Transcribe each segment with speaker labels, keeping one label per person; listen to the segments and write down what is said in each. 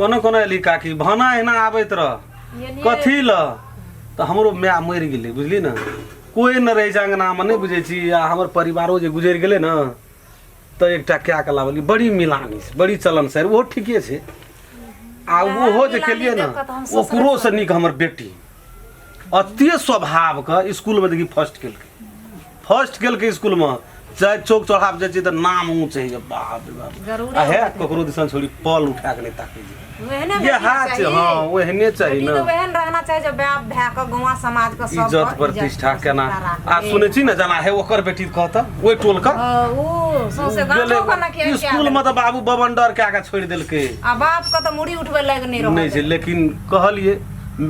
Speaker 1: कोना कोना एली काकी भाना एहिना आबैत रह कथी ल तऽ हमरो माय मरि गेलै बुझली ने कोइ नहि रहै छै अङ्गनामे नहि बुझै छी आ हमर परिवारो जे गुजरि गेलै ने तऽ एकटा कए कऽ लाबलियै बड़ी मिलानी छै बड़ी चलनसारि ओहो ठीके छै आ ओहो जे केलियै ने ओकरोसँ नीक हमर बेटी अते स्वभावके इसकुलमे देखी फर्स्ट केलकै फर्स्ट केलकै इसकुलमे चाहे चौक चौराहा पर जाइ छियै तऽ नाम ऊँच होइए बाप रे बाप
Speaker 2: जरूरे
Speaker 1: आ हे ककरो दिसन छोड़ी पल उठा कऽ नहि ताकै छै
Speaker 2: ओहने
Speaker 1: इएह
Speaker 2: बेटी
Speaker 1: छै हँ ओहने चाही
Speaker 2: बेटी
Speaker 1: ने
Speaker 2: तऽ ओहन रहना चाही जे बाप भाय के गाँव समाज के सब
Speaker 1: इज्जत प्रतिष्ठा केना आ सुनै छी ने जेना हे ओकर बेटी कहत ओहि टोल के
Speaker 2: ओ सौंसे गाँव के ने के
Speaker 1: स्कूल में तऽ बाबू बवंडर कए के छोड़ि देलकै
Speaker 2: आ बाप के तऽ मुड़ी उठबै लायक नहि रहल
Speaker 1: नहि छै लेकिन कहलियै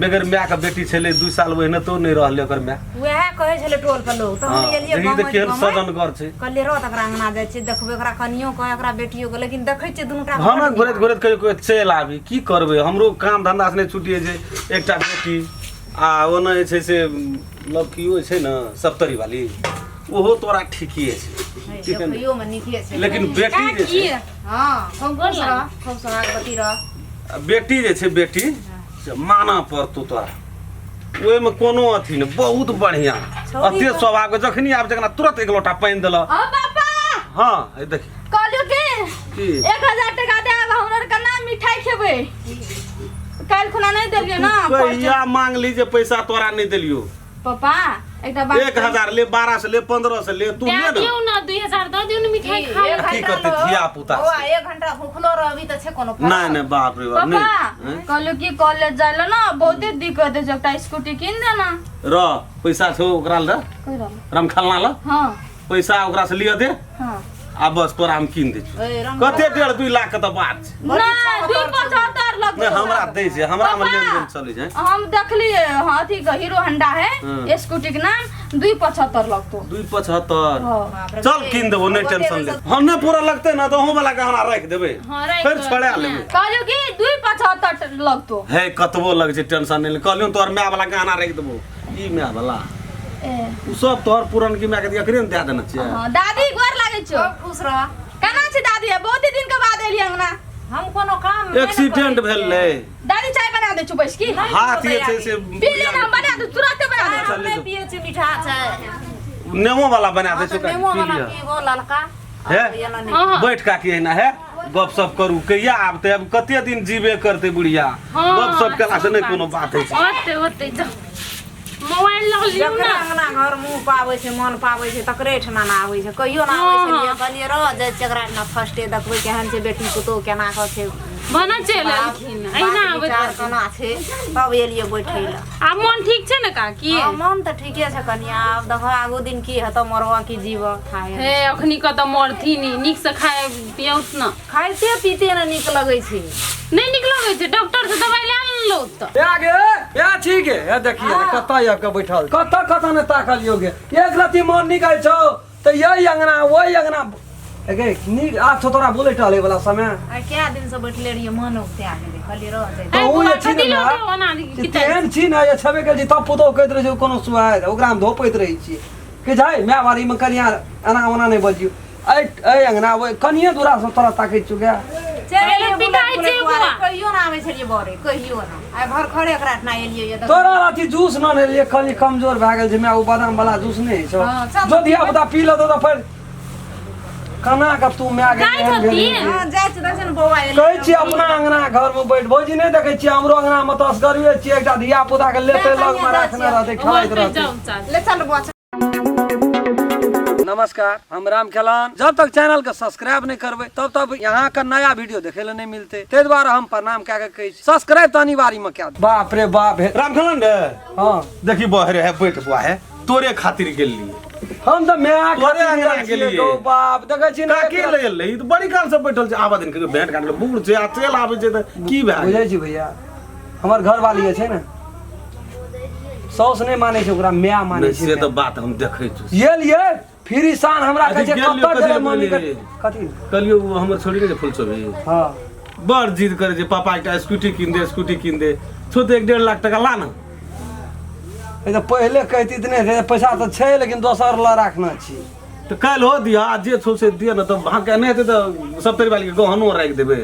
Speaker 1: बगैर माय के बेटी छलै 2 साल ओहिनातो नहि रहलै ओकर माय
Speaker 2: वएह कहै छलै टोल पर लोग तऽ हम
Speaker 1: हँ
Speaker 2: एलियै
Speaker 1: देखी तऽ
Speaker 2: गाँव
Speaker 1: केहन
Speaker 2: गाँव
Speaker 1: सजनगर छै
Speaker 2: कहलियै रह तकरा अंगना जाइ छियै देखबै ओकरा कनियो के ओकरा बेटियो के लेकिन देखै छियै दुनू टा
Speaker 1: हम घुरैत घुरैत कहियो कहियो चलि आबी की करबै हमरो काम धंधा से नहि छुट्टी होइ छै एकटा बेटी आ ओना जे छै से लड़कियो छै ने सप्तरी वाली ओहो तोरा ठीके छै ठीक है ने?
Speaker 2: देखैयो मे नीके छै
Speaker 1: लेकिन बेटी जे छै
Speaker 2: हँ खूब खुश रह खूब सोहागवती रह
Speaker 1: बेटी जे छै बेटी से मानऽ पड़तौ तोरा ओहिमे कोनो अथी नहि बहुत बढ़िआँ अते स्वभावके जखनी आब जखना तुरंत एक लोटा पानि देलक
Speaker 3: हाँ पापा
Speaker 1: हाँ हे देखी
Speaker 3: कहलियो कि
Speaker 1: की
Speaker 3: 1000 टका दे आब हमरा आर केना मिठाई खेबै काल्हि खुना नहि देलियै ना
Speaker 1: कहिया मांगली जे पैसा तोरा नहि देलियो
Speaker 3: पापा एकटा बात
Speaker 1: 1000 ले 12 से ले 15 से ले तू
Speaker 4: दए
Speaker 1: ले ना
Speaker 4: दियौ ने 2000 दऽ दियौ ने मिठाई खा
Speaker 2: एक
Speaker 1: की
Speaker 2: घंटा
Speaker 1: करतै
Speaker 2: लोग-
Speaker 1: धिया पुता
Speaker 2: बौआ, एक घंटा भूखलो रहबी तऽ छै कोनो फर्क?
Speaker 1: नहि नहि बाप रे बाप
Speaker 3: पापा
Speaker 1: नहि हैं?
Speaker 3: कहलियो कि कॉलेज जाय ला ना बहुते दिक्कत है एकटा स्कूटी कीन देना
Speaker 1: र पैसा छौ ओकरा ल
Speaker 3: कहि रहल
Speaker 1: रमखलना ल
Speaker 3: हाँ
Speaker 1: पैसा ओकरा से लिअ दे
Speaker 3: हाँ
Speaker 1: आ बस तोरा हम कीन दै छियौ
Speaker 2: ए, रंग
Speaker 1: कते 1.5 2 लाख के तऽ बात छै
Speaker 3: नहि 2.75 लगतौ
Speaker 1: नहि हमरा दै छै हमरा मे
Speaker 3: पापा,
Speaker 1: लेन देन चलै छै
Speaker 3: हम देखलिए हाँ, अथी के हीरो होंडा है
Speaker 1: हाँ।
Speaker 3: स्कूटी के नाम 2.75 लगतो
Speaker 1: 2.75
Speaker 3: हाँ।
Speaker 2: बाप रे,
Speaker 1: चल कीन देबो नहि टेंशन ले हम नहि पूरा लगतै ने तऽ अहूँ वाला गहना राखि देबै
Speaker 4: हाँ, राखि
Speaker 1: फेर
Speaker 4: देबै।
Speaker 1: छोड़ा लेबै
Speaker 3: कहलियो कि 2.75 लगतो
Speaker 1: हे कतबो लग छै टेंशन नहि ले कहलियौ तोहर माय वाला गहना राखि देबो ई माय वाला
Speaker 3: ए
Speaker 1: ओ सब तोहर पुरनकी माय के एकरे ने दए देने छियै
Speaker 3: हाँ, दादी गोर लागै छौ
Speaker 2: खूब खुश रह
Speaker 3: केना छै दादी बहुत दिन के बाद एलियै अंगना
Speaker 2: हम कोनो काम नहि ने
Speaker 1: एक्सीडेंट
Speaker 2: करै
Speaker 1: भेल
Speaker 2: छियै।
Speaker 1: रहै
Speaker 3: दादी चाय बना दै छौ बैस की
Speaker 1: हाथ जे छै से
Speaker 3: पी ले ना हम बना दू तुरंते बना दे
Speaker 2: हम नहि पियै छी मीठा चाय
Speaker 1: नेमो वाला बना दै
Speaker 2: हाँ,
Speaker 1: छौ
Speaker 2: तऽ नेमो
Speaker 1: पी
Speaker 2: वाला
Speaker 1: लिअ
Speaker 2: पीबो ललका
Speaker 1: हे?
Speaker 2: एना नहि
Speaker 4: हाँ हाँ
Speaker 1: बैठ काकी एहिना हे गप सप करू कहिया आबते अब कते दिन जीबे करते बुढ़िया
Speaker 4: हाँ,
Speaker 1: गप सप केला से नहि कोनो बात होइ छै
Speaker 4: होते होते जाओ मोबाइल लऽ लियौ
Speaker 2: जकरा
Speaker 4: ने
Speaker 2: अंगना घर मुँह पाबै छै मन पाबै छै तकरे ठिना ने आबै छै कहियो ना आबै छलियै कहलियै रह जाइ छियै एकरा ठिना फर्स्टे देखबै केहन छै बेटी पुतोहु केना कऽ छै
Speaker 4: बना चलि एलखिन अहिना
Speaker 2: बात
Speaker 4: आबैत
Speaker 2: विचार
Speaker 4: रहथिन।
Speaker 2: केना छै तब एलियै बैठै लए
Speaker 4: आब मोन ठीक छै ने काकी
Speaker 2: हँ, मन तऽ ठीके छै कनिया आब देखो आगू दिन की हेतौ मरबऽ की जीबऽ खाए
Speaker 4: हे अखनी कतऽ मरथिन ई, नीक से खाय पियौत ने
Speaker 2: खाइते पीते ने नीक लगै छै
Speaker 4: नहि नीक लगै छै डॉक्टर से दवाइ लए लेलहुँ तऽ
Speaker 5: ए गे ए ठीक है ए देखिए कतऽ आबि कऽ बैठल कतऽ कतऽ ने ताकलियो गे एक रत्ती मन निकल छौ तऽ यही अंगना वही अंगना ए गे नीक आब छौ तोरा बोलै टहलै वाला समय
Speaker 2: आइ कए दिन से बैठले रहियै मन उगता गेलै कहलियै रह जाइ
Speaker 5: तऽ ओ जे छी ने
Speaker 4: कथी
Speaker 5: माय,
Speaker 4: लऽ ओना
Speaker 5: से तेहन छी ने जे छेबे करै छी तब पुतोहु कहैत रहै छै कोनो सुआद ओकरा हम धोपैत रहै छियै कि जाइ माय बारीमे कनिया एना ओना नहि बजियौ एहि एहि अंगना ओहि कनिये दूरा से तोरा ताकै छियौ गे
Speaker 2: चलि एलियै
Speaker 4: पिटाइ
Speaker 2: बुलैत
Speaker 4: छै
Speaker 2: बुलैत
Speaker 4: बौआ।
Speaker 2: कहियो ना आबै छलियै बड़े कहियो ना आइ भर खरे एकरा एतना एलियै ये
Speaker 5: तोरा अथी जूस न लेलियै कनि कमजोर भए गेल छै माय ओ बादाम वाला जूस नहि होइ छौ
Speaker 2: हँ, चल।
Speaker 5: जो धिया पुता पी लेतौ तऽ फेर केना कऽ तू माय के
Speaker 4: जाइ
Speaker 5: एहन भेलही?
Speaker 4: छथिन।
Speaker 2: हँ जाइ छी देखै ने बौआ एलै
Speaker 5: कहै छियै अपना अंगना घरमे बैठ भौजी नहि देखै छियै हमरो अंगनामे तऽ असगरुए छियै एकटा धिया पुता के लेते लगमे राखने रहतै खेलाइत
Speaker 4: होतै
Speaker 5: रहतै
Speaker 4: जाउ चाची
Speaker 2: ले चल बौआ चल।
Speaker 5: नमस्कार हम राम खेलान जब तक चैनल के सब्सक्राइब नहीं करबै तब तक यहाँ का नया वीडियो देखे ला नहीं मिलते ताहि दुआरे हम प्रणाम कए के कहै छी सब्सक्राइब तऽ अनिवार्य में कए दू। बाप रे बाप हे
Speaker 1: राम खेलान रे
Speaker 5: हाँ
Speaker 1: देखी बहरे है बैठ बुआ है तोरे खातिर गेली
Speaker 5: हम तऽ माय
Speaker 1: तोरे
Speaker 5: खातिर
Speaker 1: अंगना
Speaker 5: गेल छियै
Speaker 1: गेलियै।
Speaker 5: गौ बाप देखै छी ने
Speaker 1: काकी ले एलै ई तऽ बड़ी काल से बैठल छै आबा दिन के भेंट घाट बूढ़ छै आ चलि आबै छै तऽ की भए
Speaker 5: बुझै छी भैया हमर घरवाली जे छै ने साउस नहि मानै छै ओकरा माय मानै
Speaker 1: नहि
Speaker 5: छै
Speaker 1: से तऽ बात हम देखै छी
Speaker 5: ये लिए फिर ईशान हमरा कहै छै
Speaker 1: अथी गेल
Speaker 5: कतऽ
Speaker 1: कथी
Speaker 5: गेलै
Speaker 1: लए
Speaker 5: मम्मी के
Speaker 1: बोललियै?
Speaker 5: कथी
Speaker 1: कहलियौ ओ हमर छोड़ी नहि फूल चोभी
Speaker 5: हँ
Speaker 1: बड़ जिद करै छै पापा एकटा स्कूटी कीन दे स्कूटी कीन दे छौ तऽ 1-1.5 लाख टका ला ने
Speaker 5: ई तऽ पहिले कहती तऽ नहि रहै, पैसा तऽ छै लेकिन दोसर लऽ राखना छी
Speaker 1: तऽ काल्हि हो दिअ आ जे छौ से दिअ ने तऽ भाके नहि हेतै तऽ सप्तरी वालीके गहनो राखि देबै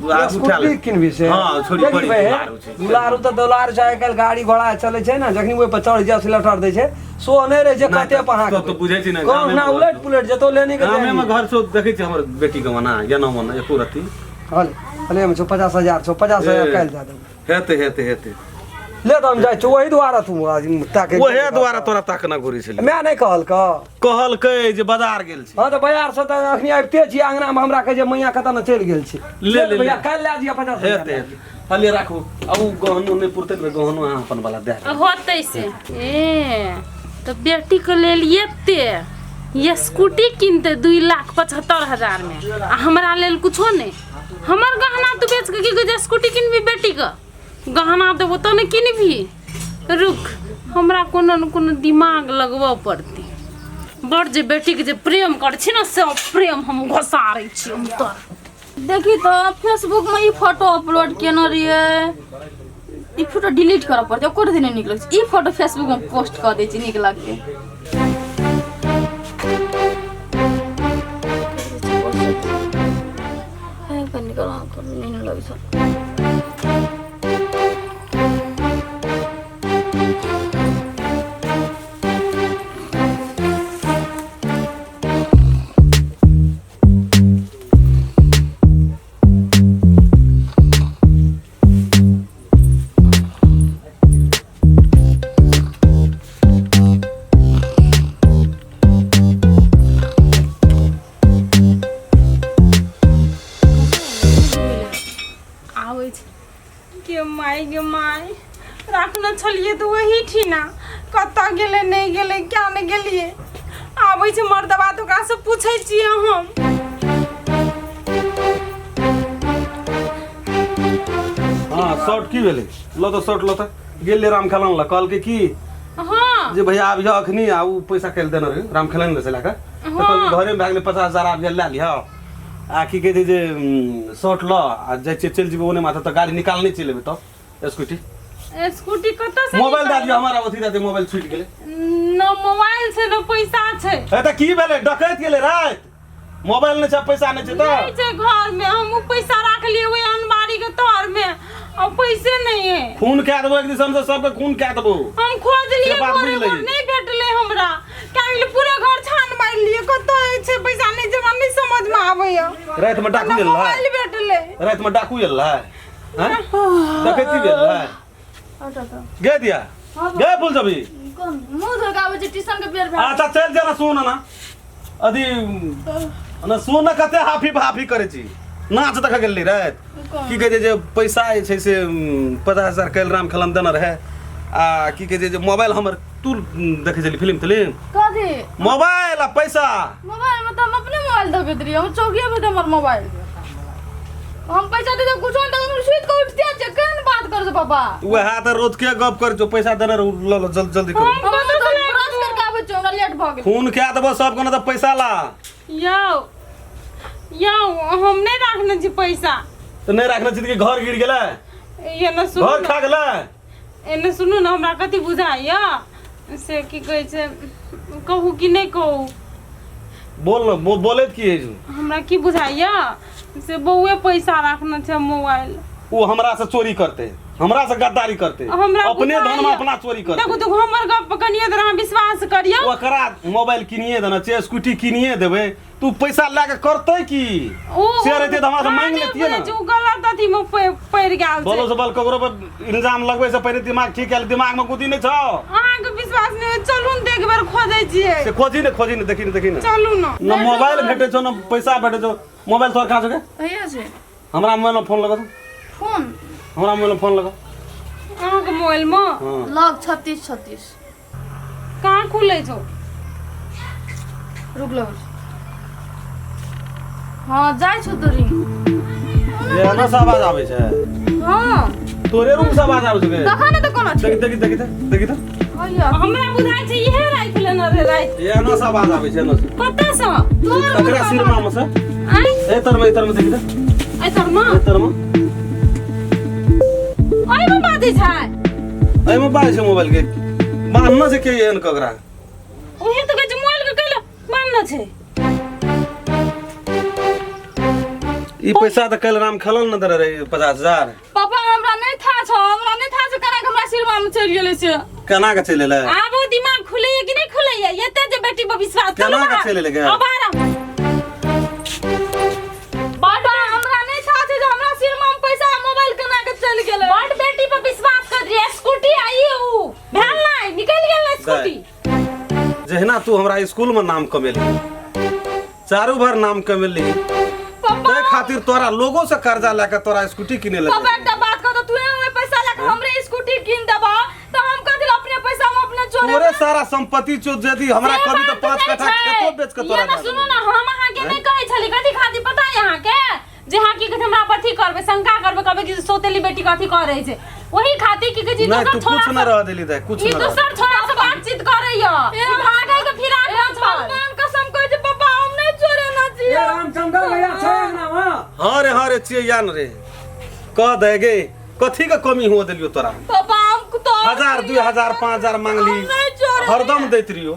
Speaker 1: आगू उठा ले
Speaker 5: स्कूटी किनबी से
Speaker 1: हाँ छोड़ी
Speaker 5: देखी
Speaker 1: बड़ी
Speaker 5: भाई,
Speaker 1: दुलारू छै
Speaker 5: दुलारू तऽ दुलार छै आइ काल्हि गाड़ी घोड़ा चलै छै ने जखनी ओहि पर चढ़ जाओ सिलेटर दै छै सो नहि रहै छै
Speaker 1: नहि,
Speaker 5: कते पर
Speaker 1: तो तो बुझै छी ने,
Speaker 5: कम
Speaker 1: गामे
Speaker 5: ना
Speaker 1: मे
Speaker 5: उलट पुलट जेतौ लेने के
Speaker 1: गामे में घर छौ देखै छी हमर बेटी के मना या ना मना एको रत्ती
Speaker 5: हले हले हम छौ 50,000 छौ 50,000
Speaker 1: ए।
Speaker 5: काल्हि दए देबौ
Speaker 1: हेतै हेतै हेतै
Speaker 5: ले तऽ हम जाइ छियौ ओही दुआरे तू आज ताके
Speaker 1: ओहे दुआरे तोरा ताकना घुरै छलै
Speaker 5: माय नहि कहलकौ
Speaker 1: कहलकै जे बाजार गेल छी
Speaker 5: हँ तऽ बाजार से तऽ अखनी आबिते छी अंगना मे हमरा कहै छै मैया कतऽ ने चलि गेल छी
Speaker 1: ले, ले,
Speaker 5: भैया
Speaker 1: ले।
Speaker 5: काल्हि लए जइहे 50,000
Speaker 1: हेतै हेतै हले राखू आ उ गहनो नहि पुरतै ने गहनो अहाँ अपन वाला दए देबै।
Speaker 4: होतै से ए तऽ बेटीके लेल एते ये स्कूटी किनतै 2,75,000 मे आ हमरा लेल कुछो नहि हमर गहना तू बेच के की कहै छै स्कूटी किनबी बेटीके गहना देबो तऽ ने किनबी रुक हमरा कोनो ने कोनो दिमाग लगबऽ पड़तै बड़ जे बेटीके जे प्रेम करै छी ने से प्रेम हम घोसारै छी हम तोरा
Speaker 3: देखी तऽ फेसबुक में ई फोटो अपलोड केने रहियै ई फोटो डिलीट करऽ पड़तै ओकर दिन नीक लगै छै ई फोटो फेसबुक में पोस्ट कऽ दै छी नीक लगतै नीक लगै छै
Speaker 4: आबै छै के माय गे माय राखने छलियै तऽ ओही ठीना कतऽ गेलै नहि गेलै क्या नहि गेलियै आबै छै मर्दबा तऽ ओकरासँ पूछै छियै हम
Speaker 1: हँ शर्ट की भेलै लऽ तऽ शर्ट लऽ तऽ गेल रहियै राम खेलन लए कहलकै की
Speaker 4: हँ
Speaker 1: जे भैया आबिह अखनी आ उ पैसा काल्हि देने रहै राम खेलन लए से लए कऽ तऽ कहलकै घरेमे भए गेलै 50,000 आबि लए लिह आ की कहै छै जे शर्ट लऽ आ जाइ छियै चलि जेबै ओने माथा तऽ गाड़ी निकालने चलि एबै तब स्कूटी
Speaker 4: स्कूटी कतऽ से
Speaker 1: मोबाइल दए दियौ हमरा अथी दए दियौ मोबाइल छूटि गेलै
Speaker 4: न मोबाइल छै न पैसा छै
Speaker 1: ए तऽ की भेलै डकैत गेलै राति मोबाइल नहि छै पैसा नहि छै तऽ
Speaker 4: नहीं छै घर में हम उ पैसा राखलिए वही अलमारी के तर में और पैसे नहीं है
Speaker 1: खून कए देबो एक दिसन से सबके खून कए देबो
Speaker 4: हम खोजलिए
Speaker 1: से बात
Speaker 4: घरे
Speaker 1: बुझि
Speaker 4: घर
Speaker 1: लही।
Speaker 4: नहीं भेटले हमरा काहे पूरा घर छान मारि लिए कतऽ छै पैसा नहीं जमा नहीं समझ में आबैया
Speaker 1: रातिमे डाकू एल रहै
Speaker 4: मोबाइल भेटले
Speaker 1: रातिमे डाकू एल रहै हैं डकैती भेल रहै गे दिया गे फूल जबी
Speaker 3: मुँह धोके आबै छै ट्यूशन के बेर भए
Speaker 1: अच्छा चल जाना सुन ना अथी ना सुन ना कते हाफी हाफी करै छी नाच देख गेली राति की कहै छै जे पैसा जे छै से 50,000 काल्हि राम खेलन देने रहै आ की कहै छै जे मोबाइल हमर तू देखै छली फिल्म तिलिम
Speaker 3: कथी
Speaker 1: मोबाइल आ पैसा
Speaker 3: मोबाइल में तो हम अपने मोबाइल धोके रहियै हम चौकिया पे हमर मोबाइल हम पैसा दे दे कुछो नहीं हम सुति के उठते छै केहन बात कर छै पापा
Speaker 1: वएह तऽ रोज के गप कर छौ पैसा देने रहू ल ल जल्दी जल्दी करू
Speaker 3: हम तो ब्रश करके आबै छियै हमरा लेट भऽ गेल
Speaker 1: खून कए देबो सब कोना तऽ पैसा ला
Speaker 4: यौ यौ हम नहीं राखने छी पैसा
Speaker 1: तऽ नहि राखने छी तऽ की घर गिर गेलै
Speaker 4: ये न सुनू
Speaker 1: घर खा गेलै
Speaker 4: एने सुनू ने हमरा कथी बुझाइया से की कहै छै कहू कि नहि कहू
Speaker 1: बोल न बोलैत की है
Speaker 4: हमरा की बुझाइया से बौए पैसा राखने छै मोबाइल
Speaker 1: ओ हमरा से चोरी करते हमरा से गद्दारी करते
Speaker 4: हमरा
Speaker 1: अपने धन में
Speaker 4: बुझाइया।
Speaker 1: अपना चोरी करते
Speaker 4: देखू देखू हमर गप कनिए देर अहाँ विश्वास करियौ
Speaker 1: ओकरा मोबाइल किनिए देना छै स्कूटी किनिए देबै तू पैसा लए के करतै की
Speaker 4: ओ
Speaker 1: से रहते तऽ हमरा से मांगि
Speaker 4: नहि
Speaker 1: लेतियै
Speaker 4: बुझै
Speaker 1: ने
Speaker 4: छी, ओ गलत अथी मे पड़ि गेल छै
Speaker 1: बोलो से बल ककरो पर इल्जाम लगबै से पहिले दिमाग ठीक आयल दिमाग में गुदी नहि छौ
Speaker 4: अहाँके विश्वास नहि होय चलू ने तऽ एक बेर खोजै छियै
Speaker 1: से खोजी ने खोजी ने देखी ने देखी ने
Speaker 4: चलू ने
Speaker 1: न मोबाइल भेटै छौ न पैसा भेटै छौ मोबाइल तोहर कहाँ छौ गे
Speaker 3: हैया छै
Speaker 1: हमरा मोबाइल में फोन लगा
Speaker 3: फोन
Speaker 1: हमरा मोबाइल में फोन लगा
Speaker 4: अहाँके मोबाइल मे
Speaker 1: हाँ
Speaker 3: लग 36 36
Speaker 4: कहाँ खुलै छौ
Speaker 3: रुक लग हाँ जाइ छौ तोरी
Speaker 1: ये एना से आवाज आबै छै
Speaker 3: हाँ
Speaker 1: तोरे रूम से आवाज आबै छै गे
Speaker 3: देखा ने तऽ कोना छै
Speaker 1: देखी देखी देखी तऽ देखी तऽ
Speaker 3: हैया
Speaker 4: हमरा बुझाइ छै इहे राखि लेने रहै राति
Speaker 1: ये एना से आवाज आबै छै एना से
Speaker 4: कतऽसँ
Speaker 1: तकरा सिरमा में से
Speaker 4: आँय
Speaker 1: ए तरमे ए तरमे देखी तऽ
Speaker 4: एहि तरमे
Speaker 1: ए तरमे
Speaker 4: एहिमे बाजै छै
Speaker 1: एहिमे बाजै छै मोबाइल के बान्हने छै के एहन ककरा
Speaker 4: उहे तऽ कहै छै मोबाइल के कैला बान्हने छै
Speaker 1: ई पैसा तऽ काल्हि राम खेलल ने देने रही 50,000।
Speaker 3: पापा हमरा नहीं था छो, हमरा नहीं था छो, केना के हमरा सिरमा में चलि गेलै से।
Speaker 1: केना के चलि एलै?
Speaker 4: आब ओ दिमाग खुलैया कि नहीं खुलैया? एते जे बेटी पर विश्वास
Speaker 1: केना के चलि एलै गे?
Speaker 4: अब आराम।
Speaker 3: पापा हमरा नहीं था छो जे हमरा सिरमा में पैसा आ मोबाइल केना के चलि गेलै।
Speaker 4: बड़ बेटी पर विश्वास कर रही स्कूटी आई ऊ भेल नहीं निकल गेल ना स्कूटी।
Speaker 1: जहिना तू हमरा स्कूल में नाम कमेली, चारू भर नाम कमेली,
Speaker 3: पापा
Speaker 1: ताहि खातिर तोरा लोगों से कर्जा लेके तोरा स्कूटी किने लगे।
Speaker 3: पापा एकटा बात कह, तू ओहि पैसा लेके हमरे स्कूटी किन देबा त हम कथि ला अपने पैसा हम अपने चोरे
Speaker 1: तोरे सारा संपत्ति चो यदि हमरा
Speaker 4: से
Speaker 1: कभी तो
Speaker 4: बात
Speaker 1: 5
Speaker 4: नहि
Speaker 1: कट्ठा
Speaker 4: छै।
Speaker 1: खेतो बेच के
Speaker 4: ये
Speaker 1: तोरा
Speaker 4: ना
Speaker 1: दे
Speaker 4: सुनू
Speaker 1: देबो।
Speaker 4: ना, हम अहाँके नहि कहै छली कथी खातिर पता है अहाँके जे अहाँ की कहै हमरा पर अथी करबै, शंका करबै, कहबै कि सौतेली बेटी के अथी करै छै, ओही खातिर की कहै छै
Speaker 1: नहीं
Speaker 4: दोसर
Speaker 1: तू
Speaker 4: छोरा
Speaker 1: कुछ न
Speaker 4: सब-
Speaker 1: रह देली दे, कुछ
Speaker 4: ई
Speaker 1: न रह
Speaker 4: दोसर छोरा से बातचीत करैया, ई भागै के फिराक में छल।
Speaker 3: भगवान कसम कहै छै पापा हम नहि चोरे ना
Speaker 5: ए
Speaker 3: छियै।
Speaker 5: रामचंद्र भैया छै अंगना में?
Speaker 1: हाँ रे, हाँ रे, छियै या न रे, कह दे गे कथी के कमी हुआ देलियो तोरा?
Speaker 3: पापा हम तो
Speaker 1: 1000 2000 5000 मांगली,
Speaker 3: हम नहीं चोरलियै।
Speaker 1: हरदम दैत रहियो।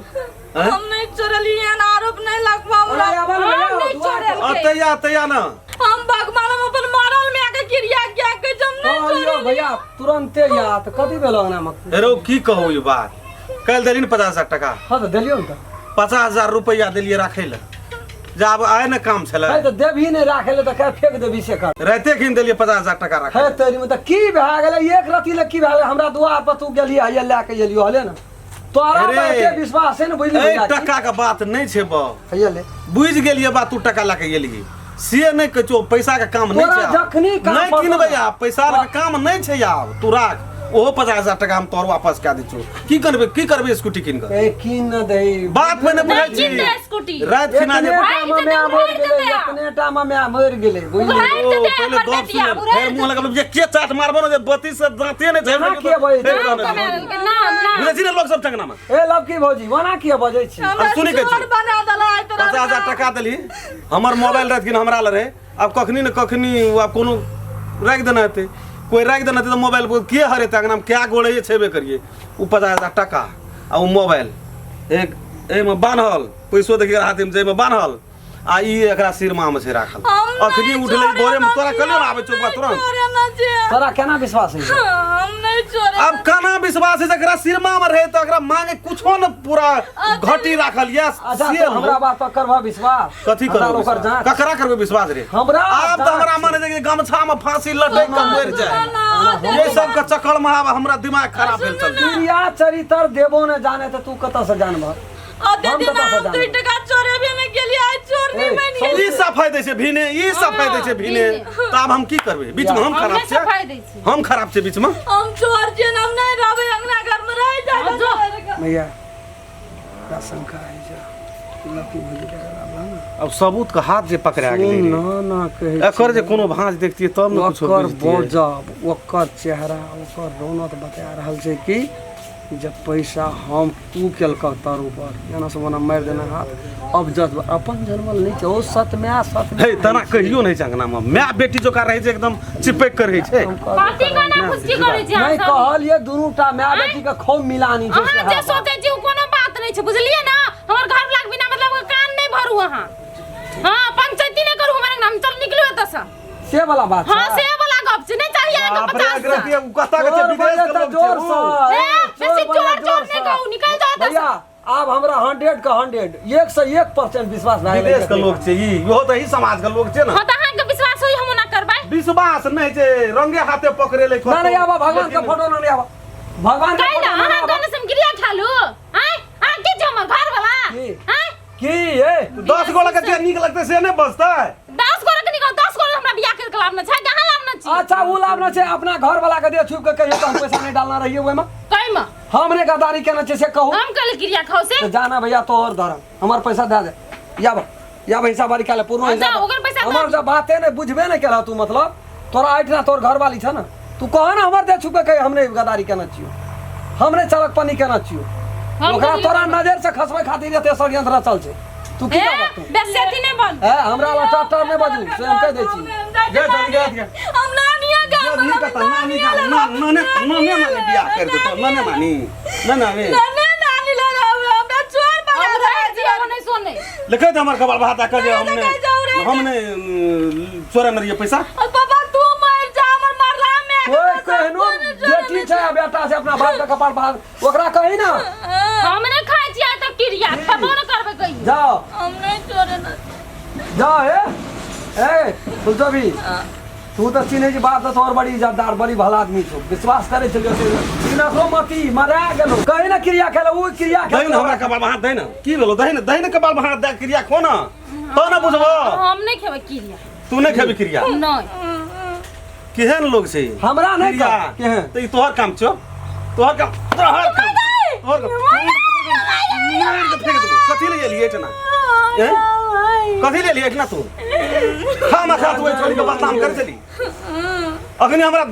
Speaker 1: हैं?
Speaker 3: हम नहीं चोरलियै, एहन आरोप नहीं लगबा हमरा।
Speaker 5: अरे आबा ने भैया,
Speaker 3: हम नहीं
Speaker 5: दुआर पर।
Speaker 3: चोरलियै।
Speaker 1: अतैया अतैया ना।
Speaker 3: हम भगवान हम अपन मारल में आके क्रिया क्या के हम नहीं
Speaker 5: कहलियो
Speaker 3: चोरलियै।
Speaker 5: भैया तुरंते या त कथी भेलो अंगना में?
Speaker 1: हेरो की कहू ई बात, काल्हि देली ने 50,000 टका।
Speaker 5: हां त देलियो ने त।
Speaker 1: 50,000 रुपया देलियै राखै लए, जे आब आइ ने काम छलै।
Speaker 5: है त देबही नहि राखै लए त काल्हि फेंक देबही से कर।
Speaker 1: राइते खिन देलियै 50,000 टका राखै
Speaker 5: है
Speaker 1: लए।
Speaker 5: तेरी में त की भए गेलै, एक रति लए की भए गेलै? हमरा दुआर पर तू गेलियै हैया लए के एलियो हले ने, तोरा
Speaker 1: अरे।
Speaker 5: पर एते विश्वास है ने बुझली
Speaker 1: एहि
Speaker 5: भैया की?
Speaker 1: टका के बात नहि छै बा,
Speaker 5: हैया ले।
Speaker 1: बुझि गेलियै बात, तू टका लए के एलियै से नहि कहै छौ, पैसा के काम नहि
Speaker 5: तोरा
Speaker 1: छै आब।
Speaker 5: जखनी काम
Speaker 1: नहि
Speaker 5: पड़तौ
Speaker 1: किनबै
Speaker 5: ने।
Speaker 1: आब, पैसा के काम नहि छै आब, तू राख ओहो 50,000 टका हम तोहर वापस कए दै छौ। की करबै, की करबै स्कूटी कीन कऽ?
Speaker 5: ए कीन न दही।
Speaker 1: बात पहिने बुझै
Speaker 4: नहि
Speaker 1: छी।
Speaker 4: कीन दे स्कूटी।
Speaker 1: राति खिना जे
Speaker 5: एतने
Speaker 4: भागि
Speaker 5: टा
Speaker 4: जेतै,
Speaker 5: माय मरि
Speaker 4: उड़ारि
Speaker 5: गेलै,
Speaker 4: जेतै आब।
Speaker 5: एतने टा माय मरि गेलै बुझली।
Speaker 4: उड़ारि
Speaker 1: ओ,
Speaker 4: जेतै
Speaker 1: पहिले
Speaker 4: हमर
Speaker 1: गप
Speaker 4: बेटिया,
Speaker 1: सुन,
Speaker 4: उड़ारि
Speaker 1: फेर मुँह लगल जे के चाट मारबो ने जे बत्ती से दाँते नहि झड़ि
Speaker 5: एना
Speaker 1: गेल
Speaker 5: किया बजै
Speaker 1: फेर
Speaker 5: छी?
Speaker 1: कहने
Speaker 4: कमा
Speaker 1: छी।
Speaker 4: लेलकै, ना ना।
Speaker 1: बुझै छी ने लोक सब टंगना में।
Speaker 5: ए लवकी भौजी ओना किया बजै छी?
Speaker 3: हमरा
Speaker 1: सुनी कहै छी।
Speaker 3: चोर बना देला आइ तोरा।
Speaker 1: 50,000 टका देली, हमर मोबाइल राति खिन हमरा लग रहे, आब कखनी ने कखनी ओ आब कोनो राखि देने हेतै, कोइ राखि देने हेतै तऽ मोबाइल के हरेतै अंगनामे कए गो रहै छेबे करियै। ओ 50,000 टका आ ओ मोबाइल एक एहिमे बान्हल, पैसो देखिए हाथमे छै, एहिमे बान्हल आ ई एकरा सिरमामे छै राखल।
Speaker 3: हम नहि
Speaker 1: अखनी उठलै भोरेमे,
Speaker 3: चोरे
Speaker 1: तोरा कहलियौ ने आबै छौ बौआ तुरंत।
Speaker 3: चोरे ना छियै।
Speaker 5: तोरा केना विश्वास होइ छै?
Speaker 3: हम नहीं चोरे।
Speaker 1: आब केना विश्वास है जकरा सिरमा में रहे तऽ एकरा मांगे कुछो न पूरा घटी राखल यऽ।
Speaker 5: अच्छा
Speaker 1: से
Speaker 5: तो हमरा बात पर करबह विश्वास?
Speaker 1: कथी
Speaker 5: हमरा
Speaker 1: करबै
Speaker 5: ओकर
Speaker 1: विश्वास?
Speaker 5: जाँच।
Speaker 1: ककरा करबै विश्वास रे?
Speaker 5: हमरा
Speaker 1: आब तऽ
Speaker 5: जाँच।
Speaker 1: हमरा मन है जे गमछा में फांसी लटक के मरि जाए, ये सब के चक्कर में आब हमरा दिमाग खराब भेल चल।
Speaker 5: क्रिया चरित्र देबो न जाने तऽ तू कतऽ से जानबह?
Speaker 3: अते
Speaker 5: हम
Speaker 3: दिन
Speaker 5: कतऽ से
Speaker 3: हम
Speaker 5: जानबै?
Speaker 3: 2 टका चोरे भी नहीं गेलियै, आइ चोर नहीं
Speaker 5: ए,
Speaker 3: बनि गेलियै।
Speaker 1: ई सफाई दै छै भीने, ई सफाई दै छै भीने, तऽ आब हम की करबै बीच में? हम
Speaker 4: हम
Speaker 1: खराब
Speaker 4: नहि
Speaker 1: छियै?
Speaker 4: सफाई दै छी।
Speaker 1: हम खराब छियै बीच में?
Speaker 3: हम चोर छियै, हम नहीं रहबै अंगना घर में, रहि
Speaker 4: हाँ, जो।
Speaker 3: जाय।
Speaker 5: भैया हमरा शंका है जे लकी भौजी के आबला ने
Speaker 1: अब सबूत के हाथ जे पकड़ा गेलै
Speaker 5: सुन
Speaker 1: रे।
Speaker 5: न ना कहै
Speaker 1: एकर जे कोनो भाँज देखतियै तब ने कुछो
Speaker 5: ओकर
Speaker 1: बुझतियै।
Speaker 5: बजब, ओकर चेहरा, ओकर रौनक बता रहल छै कि जब पैसा हम ऊ केलक तर ऊपर एना से ओना मारि देना हाथ, अब जज अपन जनमल नहि छै ओ सतम्या सत।
Speaker 1: हे तना कहियो नहि छै अंगना में माय बेटी जोका रहै छै, एकदम चिपक के रहै छै।
Speaker 4: कथी कोना फुसकी करै छी अहाँ
Speaker 5: नहि
Speaker 4: सब?
Speaker 5: कहलियै दुनू टा माय बेटी के खूब मिलानी छै।
Speaker 4: अहाँ जे सोचै छी ओ कोनो बात नहि छै, बुझलियै ने? हमर घर वाला के बिना मतलब के कान नहि भरू अहाँ। हाँ, पंचायती नहि करू हमर अंगना में, चल निकलू एतऽ से।
Speaker 5: से वाला बात
Speaker 4: हाँ
Speaker 5: छै।
Speaker 4: से वाला गप छै, नहि चाहिए अहाँके
Speaker 1: बाप रे,
Speaker 4: 50
Speaker 1: एकरा
Speaker 4: सँ।
Speaker 1: के उ कतऽ के छै
Speaker 5: चोर
Speaker 1: विदेश
Speaker 5: बजै
Speaker 1: के
Speaker 5: तऽ
Speaker 1: लोग छै
Speaker 5: जोर
Speaker 1: उ।
Speaker 5: सँ,
Speaker 4: ए,
Speaker 5: ए,
Speaker 4: बेसी
Speaker 5: बजै
Speaker 4: चोर चोर
Speaker 5: सँ।
Speaker 4: नहि कहू, निकलि जाउ एतऽ
Speaker 5: भैया
Speaker 4: सँ।
Speaker 5: आब हमरा 100 के 100 101% विश्वास भए गेलै।
Speaker 1: विदेश के लोग छै ई, इहो तऽ ही समाज के लोग छै ने।
Speaker 4: हाँ तऽ अहाँके विश्वास होई हम ओना करबै?
Speaker 1: विश्वास नहि छै, रंगे हाथे पकड़े ले।
Speaker 5: ना नहीं आबा भगवान के फोटो ना नहीं आबा भगवान के
Speaker 4: काहे
Speaker 5: फोटो
Speaker 4: ने
Speaker 5: ना
Speaker 4: अहाँ
Speaker 5: आबा।
Speaker 4: कहने से हम क्रिया खा लू? आँय, अहाँ के छै हमर घर वाला?
Speaker 5: की?
Speaker 4: आँय,
Speaker 5: की ए
Speaker 1: 10 गोला के जे नीक लगतै से नहि बजतै?
Speaker 4: 10 गोरा के निकल, 10 गोरा हमरा बियाह करके लाबना छै, कहाँ लाबना छी?
Speaker 5: अच्छा उ लाबना छै अपना घर वाला के दे छुप के कहियो तऽ हम पैसा नहीं डालना रहिए ओहिमे।
Speaker 4: कहिमे
Speaker 5: हमने गद्दारी केने छै से कहू।
Speaker 4: हम कहले क्रिया खाओ से।
Speaker 5: तो जाना भैया तोहर धर्म, हमर पैसा दे दे या बा या हिसाब बारी काले पूर्ण
Speaker 4: अच्छा,
Speaker 5: हिसाब।
Speaker 4: ओकर पैसा दे
Speaker 5: हमर
Speaker 4: दी।
Speaker 5: जब बाते नहीं बुझबे नहीं केलह तू, मतलब तोरा एहिठिना तोहर घरवाली छ ने, तू कह ना हमर दे छुप के कही हमने गद्दारी केने छियो, हमने चलकपनी केने छियो,
Speaker 4: हम
Speaker 5: ओकरा
Speaker 4: कहलियै
Speaker 5: तोरा नजर से खसबै खातिर एते षड्यंत्र रचल छै। तू की
Speaker 4: ए,
Speaker 5: कहबह तू?
Speaker 4: बेसी अथी नहि बन।
Speaker 5: ए हमरा ला टटर नहीं बजू से हम कह दै छी।
Speaker 1: जा चल गया गया।
Speaker 3: हम नानिया गाम
Speaker 1: जब ही कतऽ नानी गाम नाने नाने नानी बियाह कर देतौ, नाने नानी ना नानी
Speaker 3: नानी नानी लग हमरा चोर बना
Speaker 4: हम
Speaker 3: दे।
Speaker 4: रहै छी, हम नहि सोने।
Speaker 1: लिखे दे हमर कपाल भात आ कह जे हमने
Speaker 3: जाऊ रे।
Speaker 1: हम ने चोरा न रहिए पैसा।
Speaker 3: पापा तू मर जा, हमर मरला में
Speaker 5: कोई कहनो बेटी छै आ बेटा छै अपना बाप के कपार पर ओकरा कही ना।
Speaker 4: हम नहीं खाइ छियै तऽ क्रिया खेबो न करबै कहियो।
Speaker 5: जाओ
Speaker 3: हम नहीं चोरे न
Speaker 5: जाओ। ए ए फुलचोभी तू तऽ चिन्है छी बाप तऽ तोहर बड़ी इज्जतदार बड़ी भला आदमी छौ, विश्वास करै छलियौ से चिन्हको मती मरा गेलौ। कही ना क्रिया खेल उ क्रिया
Speaker 1: दही
Speaker 5: खेल
Speaker 1: न हमरा कपार पर हाथ दही न, की भेलो? दही न, दही न कपार पर हाथ दे क्रिया खो न तो न बुझबो।
Speaker 4: हम नहीं खेबै क्रिया।
Speaker 1: तू नहीं खेबी क्रिया?
Speaker 4: नहीं।
Speaker 1: केहन लोग छै
Speaker 5: हमरा नहीं
Speaker 1: क्रिया?
Speaker 5: कह केहन
Speaker 1: तऽ ई तोहर काम छौ, तोहर काम, तोहर काम, तोहर काम। मारि के फेंक देबो। कथी ले एलियै एहिठिना? ए? कथी ले एलियै एहिठिना तू? खा मा खा तू एहि छोरी के बदनाम करै छली। अखनी हमरा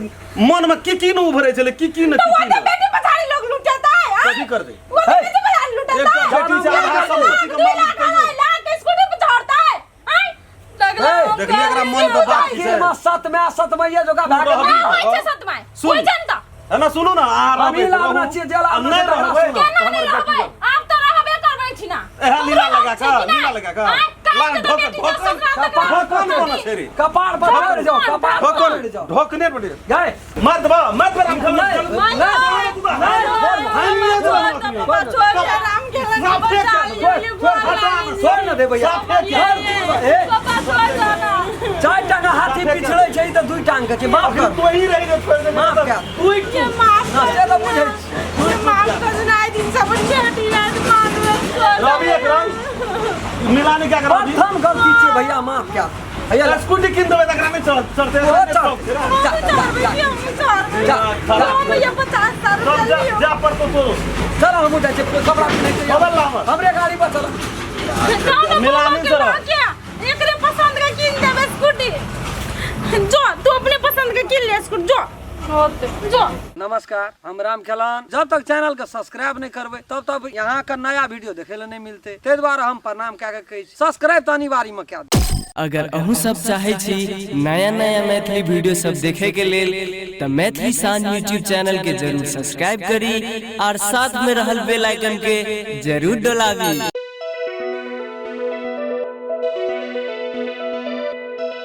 Speaker 1: मन में की की न उभरै छलै, की की न की की न।
Speaker 2: बेटी पछाड़ी लोग लुटेता है।
Speaker 1: कथी कर दे?
Speaker 2: वो तो बेटी पछाड़ी लुटेता
Speaker 1: एकटा
Speaker 2: है।
Speaker 1: बेटी छै आधा सम्पत्ति के मालिक कहियो।
Speaker 2: लाख के स्कूटी पे चढ़ता है। आय
Speaker 3: लगला हम
Speaker 1: देखलियै एकरा मन के बात की
Speaker 5: की
Speaker 1: छै।
Speaker 5: मा सत में सत मैया जोका भाग
Speaker 1: रहबी।
Speaker 4: होइ छै सतमाय
Speaker 1: सुन।
Speaker 4: होइ छै ने तऽ
Speaker 1: है ना, सुनू ना, आ रहबै
Speaker 5: अभी लाबना
Speaker 1: रहू।
Speaker 5: छियै, जे लाबना
Speaker 1: आ नहि
Speaker 5: छै तकरा
Speaker 1: रहबै
Speaker 5: सुनू।
Speaker 1: तऽ
Speaker 4: केना
Speaker 1: हमर
Speaker 4: नहि
Speaker 1: बेटी
Speaker 4: रहबै? आब तऽ रहबे करबै छी ना।
Speaker 1: एहे लीला लगा कऽ, लीला लगा कऽ।
Speaker 4: आइ काल्हि
Speaker 1: लाल
Speaker 4: के तऽ
Speaker 1: ढोक-
Speaker 4: बेटी
Speaker 1: ढोकन-
Speaker 4: ससुराल तक
Speaker 1: ढोकन कोना छै रे?
Speaker 5: कपार पर चढ़ जाओ, कपार पर
Speaker 1: ढोकन
Speaker 5: चढ़ जाओ।
Speaker 1: ढोकने बटे
Speaker 5: गए
Speaker 1: मत बा मत बा राम खेल
Speaker 5: नहीं, नहीं, छोड़ ना दे भैया। ए, चार टांगा हाथी पिछड़ै छै तऽ दुई टांग के छै। माफ कर,
Speaker 1: तू ही रहि रे, छोड़ दे।
Speaker 5: माफ कर। ना, से तऽ बुझै छी।
Speaker 1: रवि एक रंग मिलानी क्या कर रवि?
Speaker 5: प्रथम गलती छै भैया, माफ कर भैया।
Speaker 1: स्कूटी किन देबै तकरा नहि चढ़ चढ़ते।
Speaker 5: ओ, चढ़, जा, जा, जा, जा, जा।
Speaker 1: जा जा पर तो तोरो।
Speaker 5: चल हमहूँ जाइ छियै, कपड़ा पिन्है छियै।
Speaker 1: बदल ला हमर।
Speaker 5: हमरे गाड़ी पर चल।
Speaker 1: मिलानी जरा।
Speaker 4: एकरे पसंद के किन देबै स्कूटी। जो तू अपने पसंद के किन ले स्कूटी, जो जो।
Speaker 5: नमस्कार, हम राम खेलान। जब तक चैनल के सब्सक्राइब नहीं करबै तब तक यहाँ का नया वीडियो देखे ला नहीं मिलते, ताहि दुआरे हम प्रणाम कए के कहै छी सब्सक्राइब तऽ अनिवार्य में कए दियौ।
Speaker 6: अगर अहूँ सब चाहै छी नया नया मैथिली वीडियो सब देखे के लेल तऽ मैथिली शान यूट्यूब चैनल के जरूर सब्सक्राइब करी और साथ में रहल बेल आइकन के जरूर डोलाबी।